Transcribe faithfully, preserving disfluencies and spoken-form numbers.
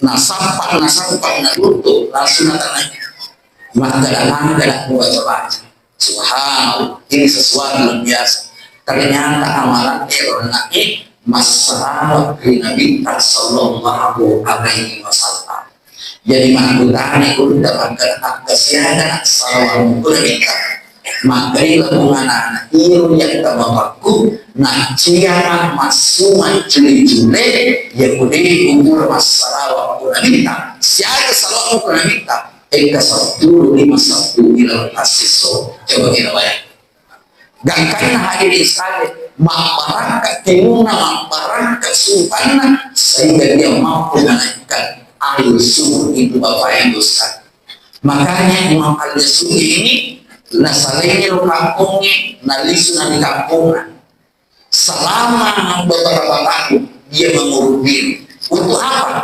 Nasappa, nasappa, narutu, langsung natanai. Makkada-makkada mubaca-baca. Subhanallah, ini sesuatu yang biasa. Ternyata amalan ero nae massalawa ri Nabitta sallallahu alaihi wasallam. Jadi makkutana gurutta makkada, "Akkasiaga salawammu ku Nabitta?" Makkaila pung anana, "Iro yatta bapakku nacciana massu maccule-cule, ya kude umur massalawa ku Nabitta. Siaga salawammu ku Nabitta?" Engka seppulo lima seppulo ila assisso. Coba kita bayangkan. Gangkanna hadirin sekalian, mabbarakka tenuna, mabbarakka supanna, sehingga dia mampu menaikkan air sumur itu, Bapak Ibu sekalian. Makanya Imam Al-Yasuki ini, nasalengi lo kampongnge, nalisuna di kampongna. Selama beberapa tahun, dia mengurung diri. Untuk apa?